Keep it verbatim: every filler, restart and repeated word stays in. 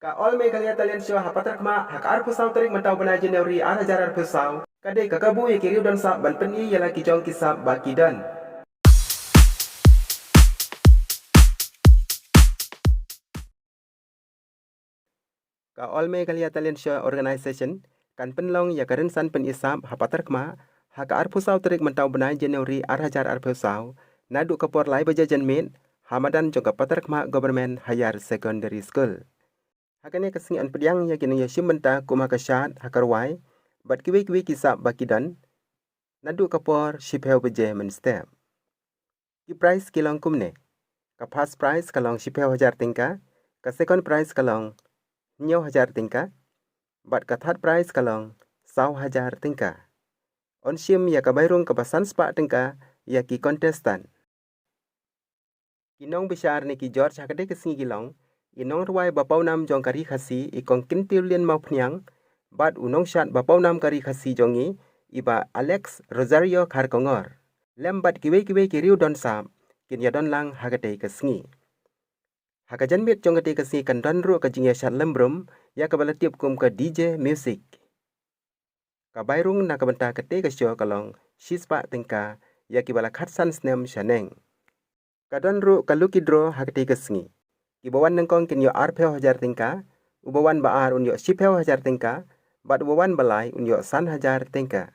Ka All Meghalaya Talent Show ha Patharkhmah ha ka arphew saw tarik mynta u bnai January ar hajar arphew saw ka dei ka kabu ïa ki riew don sap ban pyni ïa la ki jong ki sap ba ki don. Ka All Meghalaya Talent Show Organization kan pynlong ïa ka rynsan pyni sap ha Patharkhmah ha ka arphew saw tarik mynta u bnai January ar hajar arphew saw, naduh ka por lai baje janmiet ha madan jong ka Patharkhmah Government Higher Secondary School. Ha kane ka sngi yn pdiang ïa ki nongïashim bynta kum ha ka shad, ha ka rwai bad kiwei kiwei ki sap ba ki don naduh ka por shiphew baje mynstep. Ki prize ki long kumne: ka first prize ka long shiphew hajar tyngka, ka second prize ka long hynñiew hajar tyngka, bad ka third prize ka long saw hajar tyngka. Yn shim ïa ka bai rung kaba san spah tyngka ïa ki contestant. Ki nongbishar ne ki judge ha katei ka sngi ki long i nongrwai ba pawnam jong ka Ri Khasi, i Kong Kyntiew Lin Mawphniang, bad u nongshad ba pawnam ka Ri Khasi jong ngi, i Bah Alex Rosario Kharkongor, lem bad kiwei kiwei ki riew don sap kin ïadon lang ha katei ka sngi. Ha ka janmiet jong katei ka sngi kan don ruh ka jingïashad lem brum ïa kaba la tip kum ka D J music. Ka bai rung na ka bynta katei ka show ka long shispah tyngka ïa kiba la khatsan snem shaneng. Ka don ruh ka lucky draw ha katei ka sngi. Kiba wan nyngkong kin ïoh arphew hajar tyngka, uba wan ba ar un ïoh shiphew hajar tyngka, bad uba wan ba lai un ïoh san hajar tyngka.